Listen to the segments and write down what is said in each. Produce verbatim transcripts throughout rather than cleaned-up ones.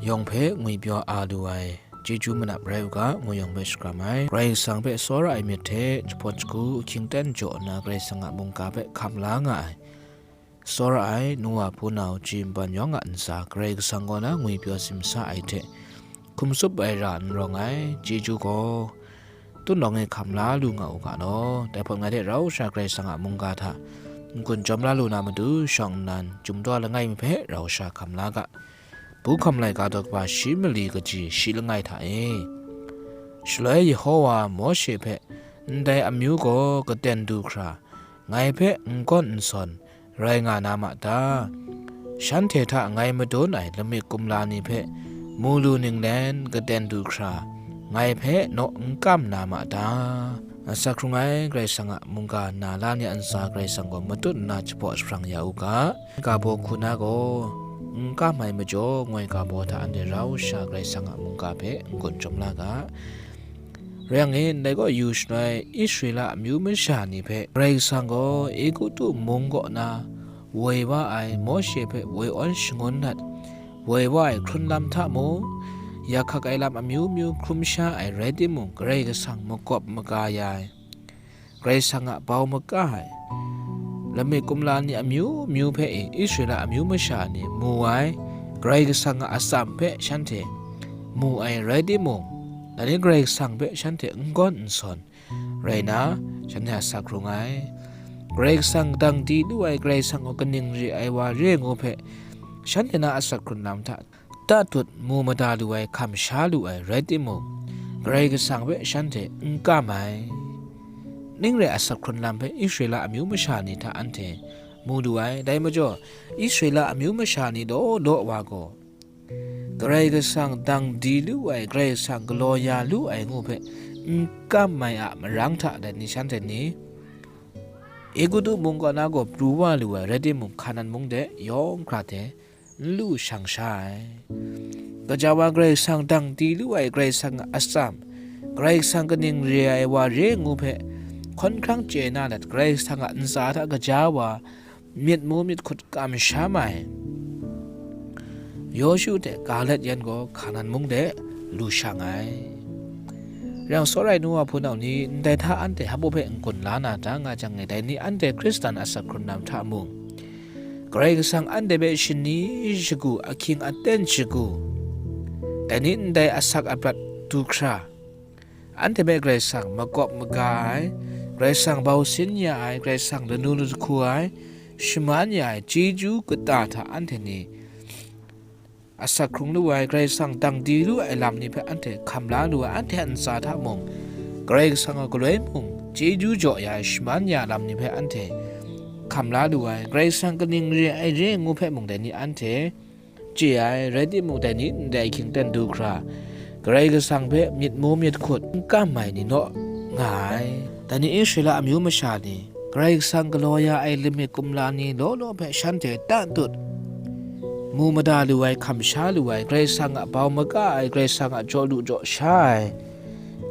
yawng hpe ngwipyaw a lu ai, chyeju manap rai u ga, ngu yawng hpe shakram ai. Karai Kasang hpe tsawra ai myit hte jahpawt shagu ahkying ten jaw nna Karai Kasang a mungga hpe hkam la nga ai, tsawra ai nu wa hpunau ji npan yawng a ntsa Karai Kasang kaw na ngwipyaw simsa ai hte hkum tsup ai ra n rawng ai, chyeju gaw tutnawng e hkam la lu nga u ga law. Dai hpawt ngai hte rau sha Karai Kasang a mungga hta n-gun jawm la lu na matu shawng nnan, Chyum daw langai mi hpe rau sha hkam la ga, Bu hkam laika daw kaba shi mali kaji shi langai hta e. Shaloi Yehowa Mawshe hpe, ndai amyu gaw katen du hkra, ngai hpe n-gawn n-sawn rai nga na ma ta? Shanhte hta ngai madun ai lamik kumla ni hpe mu lu ninglen katen du hkra, ngai hpe naw n kam na ma ta? Asak hkrung ai Karai Kasang a mungga na la ni a ntsa Karai Kasang gaw matut nna jahpaw jahprang ya u ga, ga baw hku na gaw n kam ai majaw, ngoi ga baw hta anhte rau sha Karai Kasang a mungga hpe n-gun jawm la ga. Rai yang e, ndai gaw yu shaloi Israela amyu masha ni hpe Karai Kasang gaw Egutu mung kaw na woi wa ai Mawshe hpe woi awn shangun dat, woi wa ai hkrun lam hta mung, ya hkak ai lam amyu myu hkrum sha ai rai timung, Karai Kasang makawp maga ya ai, Karai Kasang a bau maka ai lamik kumla ni amyu myu hpe e Israela amyu masha ni mu ai, Karai Kasang a atsam hpe shanhte mu ai rai timung, dai ni Karai Kasang hpe shanhte n-gawn n-sawn rai na, shanhte asak hkrung ai. Karai Kasang dang di lu ai, Karai Kasang gaw kaning re ai wa re ngu hpe, shanhte na asak hkrun lam hta tatut mu mada lu ai, hkam sha lu ai rai timung, Karai Kasang hpe shanhte n kam ai. Ning rai asak hkrun lam hpe Israela amyu masha ni hta anhte mu lu ai. Dai majaw, Israela amyu masha ni law law wa gaw, Karai Kasang dang di lu ai, Karai Kasang galaw ya lu ai ngu hpe n kam ai a marang hta dai ni shanhte ni, Egutu mung kaw na gaw pru wa lu ai rai timung, Hkanan mung de yawng hkra hte n lu shang sha ai. Gaja wa Karai Kasang dang di lu ai, Karai Kasang a atsam, Karai Kasang kaning re ai wa re ngu hpe hkawn hkrang chye na let, Karai Kasang a ntsa hta gaja wa myit mu myit hkut kamsham ai Yawshu hte Kaleb yan gaw Hkanan mung de lu shang ai. Rai yang, tsawra ai nu wa hpunau ni, ndai hta anhte hpa hpe n-gun la na ta nga jang e, dai ni anhte Hkristan asak hkrun lam hta mung, Karai Kasang anhte hpe shani shagu, ahkying aten shagu, dai ni ndai asak aprat du hkra, anhte hpe Karai Kasang makawp maga ai, Karai Kasang bau sin ya ai, Karai Kasang lanu lahku ai, shaman ya ai chyeju kata hta anhte ni asak hkrung lu ai, Karai Kasang dang di lu ai lam ni hpe anhte hkam la lu ai, anhte a ntsa hta mung, Karai Kasang a galoi mung chyeju jaw ya ai, shaman ya ai lam ni hpe anhte hkam la lu ai, Karai Kasang kaning re ai re ngu hpe mung dai ni anhte chye ai, rai timung, dai ni ndai ahkying ten du hkra, Karai Kasang hpe myit mu myit hkut n kam ai ni naw nga ai. Dai ni Israela amyu masha ni, Karai Kasang galaw ya ai lamik kumla ni law law hpe shanhte tatut mu mada lu ai, hkam sha lu ai, Karai Kasang a bau maka ai, Karai Kasang a jaw lu jaw sha ai,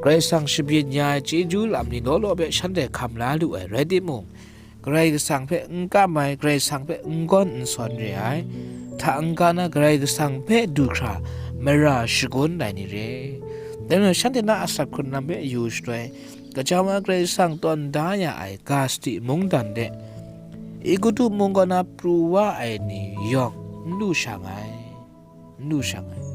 Karai Kasang shabyin ya ai chyeju lam ni law law hpe shanhte hkam la lu ai rai timung, Karai Kasang hpe n kam ai, Karai Kasang hpe n gawn n sawn re ai, hta n-ga na Karai Kasang hpe du hkra mara shagun ai ni re. Dai majaw, shanhte na asak hkrun lam hpe yu shaloi, gaja wa Karai Kasang tawn da ya ai ga sadi mungdan de, Egutu mung kaw na pru wa ai ni yawng n lu shang ai, n lu shang ai.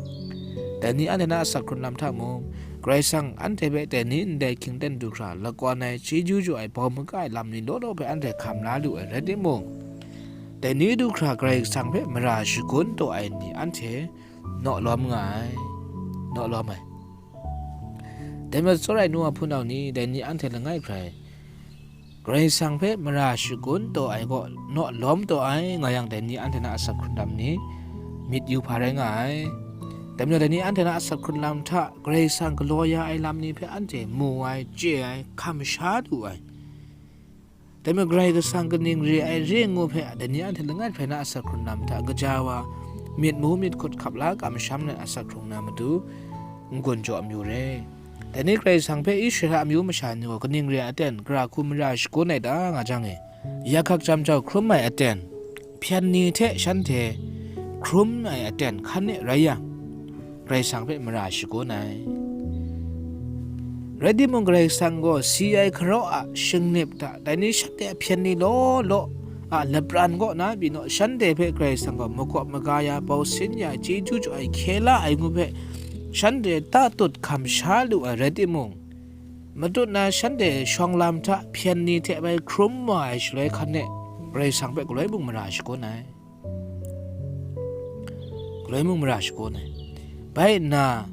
Dai ni anhte na asak hkrun lam hta mung, Karai Kasang anhte hpe dai ni ndai ahkying ten du hkra lakawn ai, chyeju jaw ai, bau maka ai lam ni law law hpe anhte hkam la lu ai rai timung, dai ni du hkra Karai Kasang hpe mara shagun taw ai ni anhte naw lawm nga ai, naw lawm ai. Dai majaw, tsawra ai nu wa hpunau ni, dai ni anhte langai hkrai Karai Kasang hpe mara shagun taw ai gaw naw lawm taw ai nga yang, dai ni anhte na asak hkrun lam ni myit yu hpa rai nga ai. Dai majaw, dai ni anhte na asak hkrun lam hta Karai Kasang galaw ya ai lam ni hpe anhte mu ai, chye ai, hkam sha lu ai. Dai majaw, Karai Kasang kaning re ai re ngu hpe, dai ni anhte langai hkrai na asak hkrun lam hta gaja wa, myit mu myit hkut hkap la kamsham ai asak hkrung na matu n-gun jaw amyu re. Dai ni Karai Kasang hpe Israela amyu masha ni gaw kaning re ai aten, gara hku mara shagun ai ta nga jang e, ya hkak jam jau hkrum ai aten, hpyen ni hte shanhte hkrum ai aten hkan e rai yang, Karai Kasang hpe mara shagun ai. Rai timung, Karai Kasang gaw si ai hkaraw a shingnip hta, dai ni shanhte a hpyen ni law law a lapran kaw na pyi naw, shanhte hpe Karai Kasang gaw makawp maga ya, bau sin ya, chyeju jaw ai, hkye la ai ngu hpe shanhte tatut hkam sha lu ai rai timung, matut na shanhte shawng lam hta hpyen ni hte bai hkrum wa ai shaloi hkan e, Karai Kasang hpe galoi mung mara shagun ai. Galoi mung mara shagun ai. Bai nna,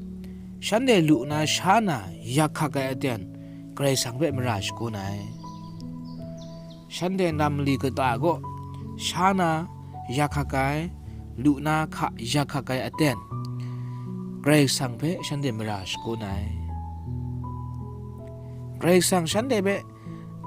shanhte lu na sha na yak hkak ai aten, Karai Kasang hpe mara shagun ai. Shanhte nam mali kata kaw sha na yak hkak ai, lu na hka yak hkak ai aten, Karai Kasang hpe shanhte mara shagun ai. Karai Kasang shanhte hpe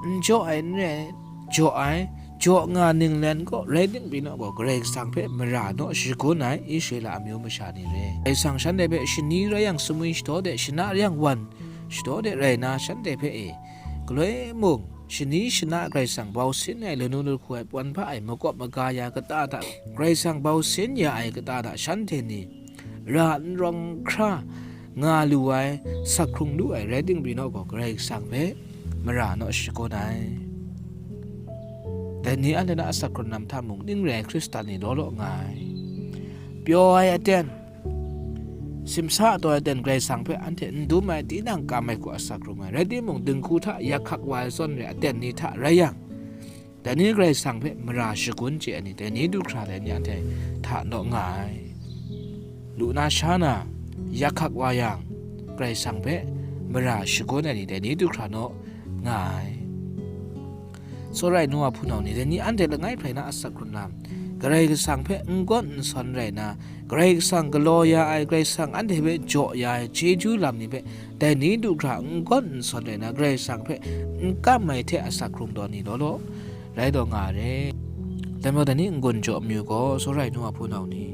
n jaw ai n re ai, jaw ai, jaw nga ninglen gaw rai ningpyi naw gaw, Karai Kasang hpe mara naw shagun ai Israela amyu masha ni re. Karai Kasang shanhte hpe shani rai yang sumwi shadaw de, shana rai yang wan shadaw de rai na, shanhte hpe e, galoi mung, shani shana Karai Kasang bau sin ai, lanu lahku ai, pawn hpa ai, makawp maga ya kata hta, Karai Kasang bau sin ya ai kata hta, shanhte ni ra n rawng hkra nga lu ai, asak hkrung lu ai rai ningpyi naw gaw, Karai Kasang hpe mara naw shagun ai. Dai ni anhte na asak hkrung lam hta mung, ning rai ai Hkristan ni law law nga ai. Pyaw ai aten, simsa taw ai aten, Karai Kasang hpe anhte n dum ai, tinang kam ai hku asak hkrung ai. Rai timung, dinghku hta yak hkak wa ai zawn re ai aten ni hta rai yang, dai ni Karai Kasang hpe mara shagun chye ai ni, dai ni du hkra dai ni anhte hta naw nga ai. Lu na sha na yak hkak wa yang, Karai Kasang hpe mara shagun ai ni, dai ni du hkra naw nga ai. Tsawra ai nu wa hpunau ni, dai ni anhte langai hprai na asak hkrung lam, Karai Kasang hpe n gawn n sawn rai na, Karai Kasang galaw ya ai, Karai Kasang anhte hpe jaw ya ai chyeju lam ni hpe, dai ni du hkra n gawn n sawn rai na, Karai Kasang hpe n kam ai hte asak hkrung taw ni law law, rai taw nga ai re. Dai majaw, dai ni n-gun jaw amyu gaw, tsawra ai nu wa hpunau ni,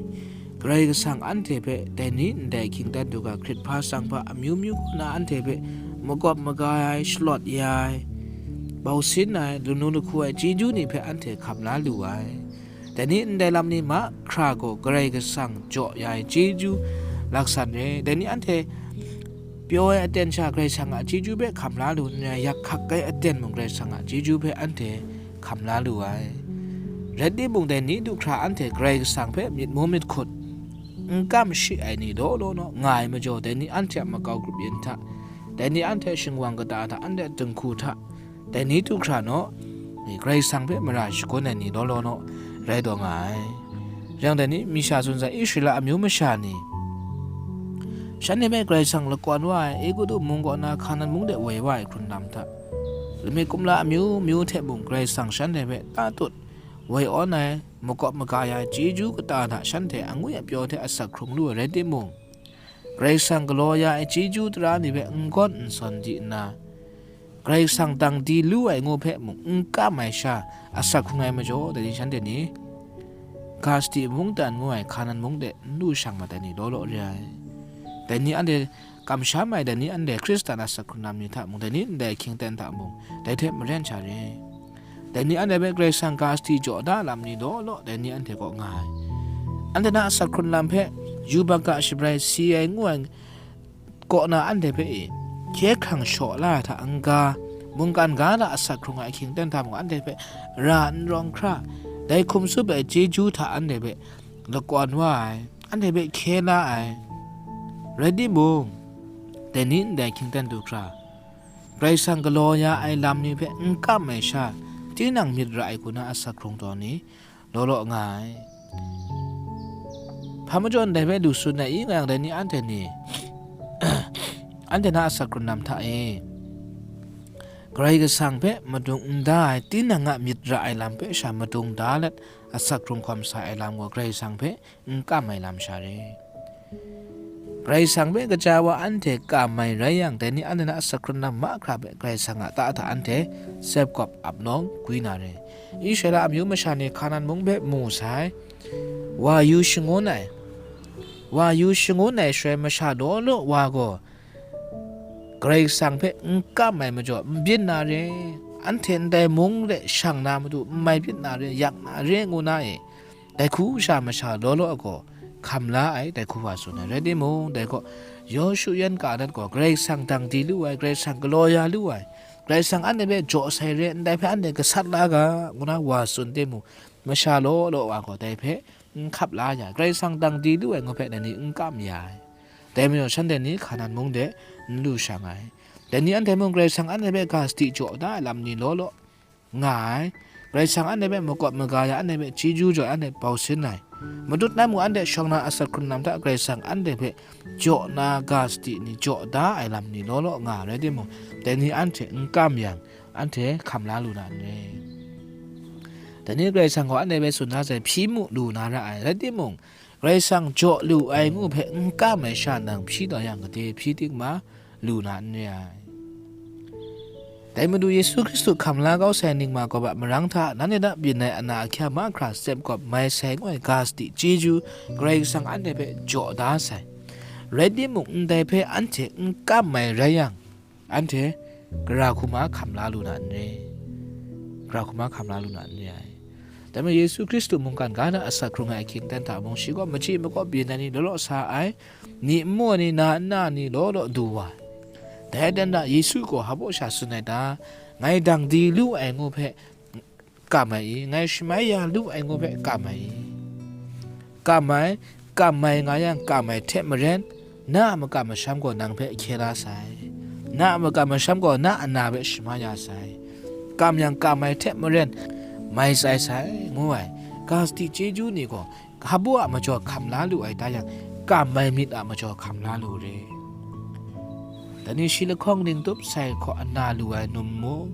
Karai Kasang anhte hpe dai ni ndai hkying dan du ga, hkrit hpa tsang hpa amyu myu kaw na anhte hpe makawp maga ai, shalawt ya ai, bau sin ai, lanu lahku ai chyeju ni hpe anhte hkam la lu ai. Dai ni ndai lam ni mahkra gaw Karai Kasang jaw ya ai chyeju laksan re. Dai ni anhte pyaw ai aten sha Karai Kasang a chyeju hpe hkam la lu nna, yak hkak ai aten mung Karai Kasang a chyeju hpe anhte hkam la lu ai. Rai timung, dai ni du hkra anhte Karai Kasang hpe myit mu myit hkut, n kam shi ai ni law law naw nga ai majaw, dai ni anhte a makau grup yin hta, dai ni anhte a shingwang kata hta, anhte a dinghku hta, dai ni du hkra naw, Karai Kasang hpe mara shagun ai ni law law naw rai taw nga ai. Rai yang, dai ni masha tsun sai, Israela amyu masha ni, shanhte hpe Karai Kasang lakawn wa ai, Egutu mung kaw na Hkanan mung de woi wa ai hkrun lam hta, lamik kumla amyu myu hte mung Karai Kasang shanhte hpe tatut woi awn ai, makawp maga ya ai chyeju kata hta shanhte angwi apyaw hte asak hkrung lu ai rai timung, Karai Kasang galaw ya ai chyeju tara ni hpe n gawn n sawn di nna, Karai Kasang dang di lu ai ngu hpe mung n kam ai sha asak hkrung ai majaw, dai ni shanhte ni Kasti mungdan ngu ai Hkanan mung de n lu shang mat ai ni law law re ai. Dai ni anhte kamsham ai, dai ni anhte Hkristan asak hkrung lam ni hta mung, dai ni ndai hkying ten hta mung, dai hte maren sha re. Dai ni anhte hpe Karai Kasang Kasti jaw da lam ni law law, dai ni anhte kaw nga ai. Anhte na asak hkrun lam hpe yubak ga shabrai si ai ngu ai kaw na anhte hpe e, hkye hkrang shaw la ai hta n-ga, mungkan ga la asak hkrung ai ahkying ten hta mung, anhte hpe ra n rawng hkra, dai hkum tsup ai chyeju hta anhte hpe lakawn wa ai, anhte hpe hkye la ai. Rai timung, dai ni ndai hkying ten du hkra, Karai Kasang galaw ya ai lam ni hpe n kam ai sha, tinang myit ra ai hku na asak hkrung taw ni law law nga ai. Hpa majaw ndai hpe lu tsun ai i nga yang, dai ni anhte ni, anhte na asak hkrun lam hta e, Karai Kasang hpe madung n da ai, tinang a myit ra ai lam hpe sha madung da let, asak hkrung hkawm sa ai lam gaw Karai Kasang hpe n kam ai lam sha re. Karai Kasang hpe kaja wa anhte kam ai rai yang, dai ni anhte na asak hkrun lam mahkra hpe Karai Kasang a ta hta anhte tsep kawp ap nawng gwi na re. Israela amyu masha ni Hkanan mung hpe mu sai, wa yu shangun ai, wa yu shangun ai shaloi masha law law wa gaw Karai Kasang hpe n kam ai majaw n byin na re, anhte ndai mung de shang na matu n mai byin na re, yak na re ngu na e, dai hku sha masha law law gaw hkam la ai, dai hku wa tsun ai. Rai timung, dai gaw, Yawshu yan Kaleb gaw Karai Kasang dang di lu ai, Karai Kasang galaw ya lu ai, Karai Kasang anhte hpe jaw sai re, ndai hpe anhte gasat la ga, ngu na wa tsun timung, masha law law wa gaw dai hpe n hkap la ya, Karai Kasang dang di lu ai ngu hpe dai ni n kam ya ai. Dai majaw shanhte ni Hkanan mung de n lu shang ai. Dai ni anhte mung Karai Kasang anhte hpe ga sadi jaw da ai lam ni law law nga ai. Karai Kasang anhte hpe makawp maga ya, anhte hpe chyeju jaw ai, anhte bau sin ai. Matut na mung anhte shawng na asak hkrun lam hta Karai Kasang anhte hpe jaw na ga sadi ni jaw da ai lam ni law law nga ai rai timung, dai ni anhte n kam yang, anhte hkam la lu na n re. Dai ni Karai Kasang gaw anhte hpe tsun da sai, hpyi mu lu na ra ai. Rai timung, Karai Kasang jaw lu ai ngu hpe n kam ai sha nang hpyi taw yang, gade hpyi tik ma lu na n re ai. Dai Madu Yesu Hkristu hkam la kau sai ningma kawp a marang hta, nanhte hta byin ai ana ahkya mahkra step kawp mai sai ngu ai ga sadi chyeju, Karai Kasang anhte hpe jaw da sai. Rai timung, ndai hpe anhte n kam ai rai yang, anhte gara hku ma hkam la lu na n re, gara hku ma hkam la lu na n re ai. Dai majaw Yesu Hkristu mungkan ga na asak hkrung ai ahkying ten hta mung, shi gaw machyi makawp byin ai ni law law sa ai, myi nmu ai ni, na nna ni law law du wa ai. Dai dan hta Yesu gaw hpa sha tsun ai ta, ngai dang di lu ai ngu hpe kam ai i, ngai shamai ya lu ai ngu hpe kam ai i? Kam ai, kam ai nga yang, kam ai hte maren, na a makam masham gaw nang hpe hkye la sai. Na a makam masham gaw na a na hpe shaman ya sai. Kam yang, kam ai hte maren, mai tsai sai, ngu ai. Ga sadi chyeju ni gaw, hpa a majaw hkam la lu ai ta yang, kam ai myit a majaw hkam la lu re. Dai ni shi lahkawng ning tup sai hkaw ana lu ai num mung,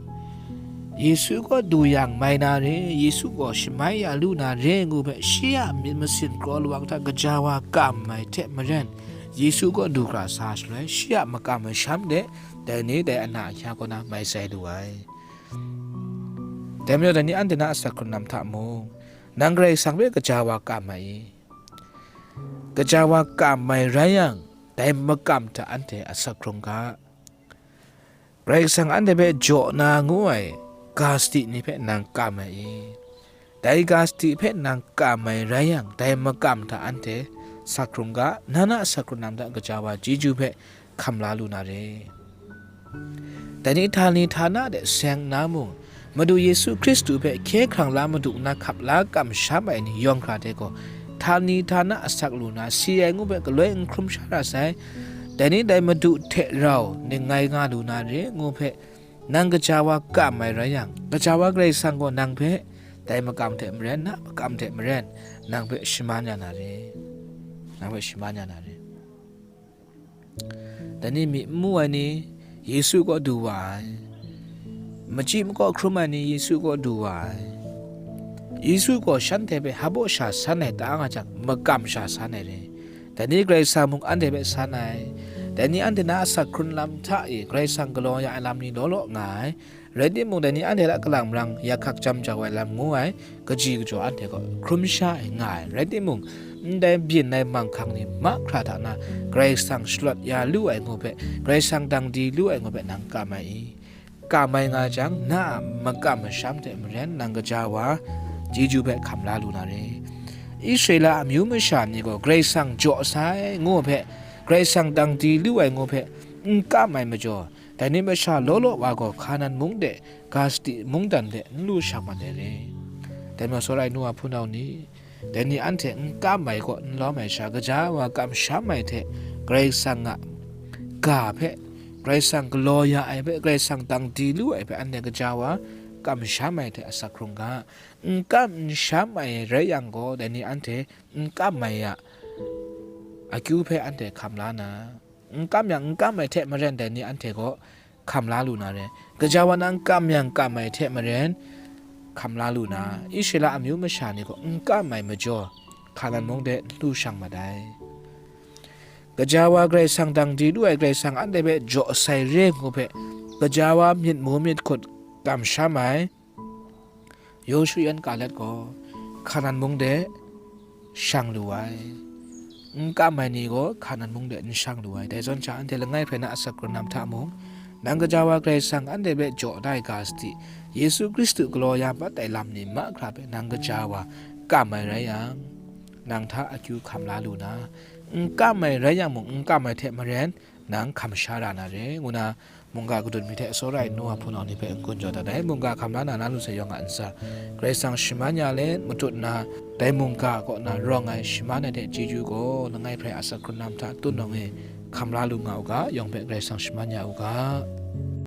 Yesu kaw du yang mai na re, Yesu gaw shamai ya lu na re ngu hpe, shi a myit masin kraw lawang hta gaja wa kam ai hte maren, Yesu kaw du hkra sa shaloi, shi a makam masham de, dai ni dai ana ahkya kaw na mai tsai lu ai. Dai majaw, dai ni anhte na asak hkrun lam hta mung, nang Karai Kasang hpe gaja wa kam ai i? Gaja wa kam ai rai yang, dai makam hta anhte asak hkrung ga. Karai Kasang anhte hpe jaw na ngu ai ga sadi ni hpe nang kam ai i? Dai ga sadi hpe nang kam ai rai yang, dai makam hta anhte asak hkrung ga, na na asak hkrun lam hta gaja wa chyeju hpe hkam la lu na re. Dai ni htani htana de seng nna mung, Madu Yesu Hkristu hpe hkye hkrang la madu nna hkap la kamsham ai ni yawng hkra hte gaw, htani htana asak lu na, si ai ngu hpe galoi n hkrum sha ra sai. Dai ni dai Madu hte rau ningngai nga lu na re ngu hpe, nang gaja wa kam ai rai yang, gaja wa Karai Kasang gaw nang hpe dai makam hte maren, na makam hte maren, nang hpe shaman ya na re, nang hpe shaman ya na re. Dai ni myi n mu ai ni, Yesu kaw du wa ai. Machyi makaw hkrum ai ni, Yesu kaw du wa ai. Yesu gaw shanhte hpe hpa sha san ai ta nga jang, makam sha san ai re. Dai ni Karai Kasang mung anhte hpe san ai. Dai ni anhte na asak hkrun lam hta e Karai Kasang galaw ya ai lam ni law law nga ai. Rai timung, dai ni anhte hta kalang marang yak hkak jam jau ai lam ngu ai kaji kajaw anhte gaw hkrum sha ai nga ai. Rai timung, ndai byin ai manghkang ni mahkra hta na Karai Kasang shalawt ya lu ai ngu hpe, Karai Kasang dang di lu ai ngu hpe nang kam ai i? Kam ai nga jang, na a makam masham hte maren nang gaja wa chyeju hpe hkam la lu na re. Israela amyu masha ni gaw Karai Kasang jaw sai ngu hpe, Karai Kasang dang di lu ai ngu hpe n kam ai majaw, dai ni masha law law wa gaw Hkanan mung de, ga sadi mungdan de n lu shang mat ai re. Dai majaw, sawrai nu a hpunau ni, dai ni anhte n kam ai kaw n lawm ai sha, gaja wa kamsham ai hte, Karai Kasang a ga hpe, Karai Kasang galaw ya ai hpe, Karai Kasang dang di lu ai hpe, anhte gaja wa kamsham ai hte asak hkrung ga. N kam n sham ai rai yang gaw, dai ni anhte n kam ai a akyu hpe anhte hkam la na, n kam yang, n kam ai hte maren dai ni anhte gaw hkam la lu na re. Gaja wa na n kam yang, kam ai hte maren hkam la lu na, Israela amyu masha ni gaw n kam ai majaw, Hkanan mung de n lu shang mat ai. Gaja wa Karai Kasang dang di lu ai Karai Kasang anhte hpe jaw sai re ngu hpe, gaja wa myit mu myit hkut kamsham ai Yawshu yan Kaleb gaw Hkanan mung de shang lu ai. N kam ai ni gaw Hkanan mung de n shang lu ai. Dai zawn sha, anhte langai hpe na asak hkrun lam hta mung, nang gaja wa Karai Kasang anhte hpe jaw da ai ga sadi, Yesu Hkristu galaw ya mat ai lam ni mahkra hpe nang gaja wa kam ai rai yang, nang hta akyu hkam la lu na, n kam ai rai yang mung, n kam ai hte maren nang hkam sha ra na re, ngu na mungga kadun mi hte tsawra ai nu wa hpunau ni hpe n-gun jaw dat ai. Mungga hkam la na, na lu sai yawng a ntsa, Karai Kasang shaman ya let matut nna, dai mungga kaw na rawng ai shaman ai hte chyeju gaw langai hprai a asak hkrun lam hta tun nawng e hkam la lu nga u ga, yawng hpe Karai Kasang shaman ya u ga.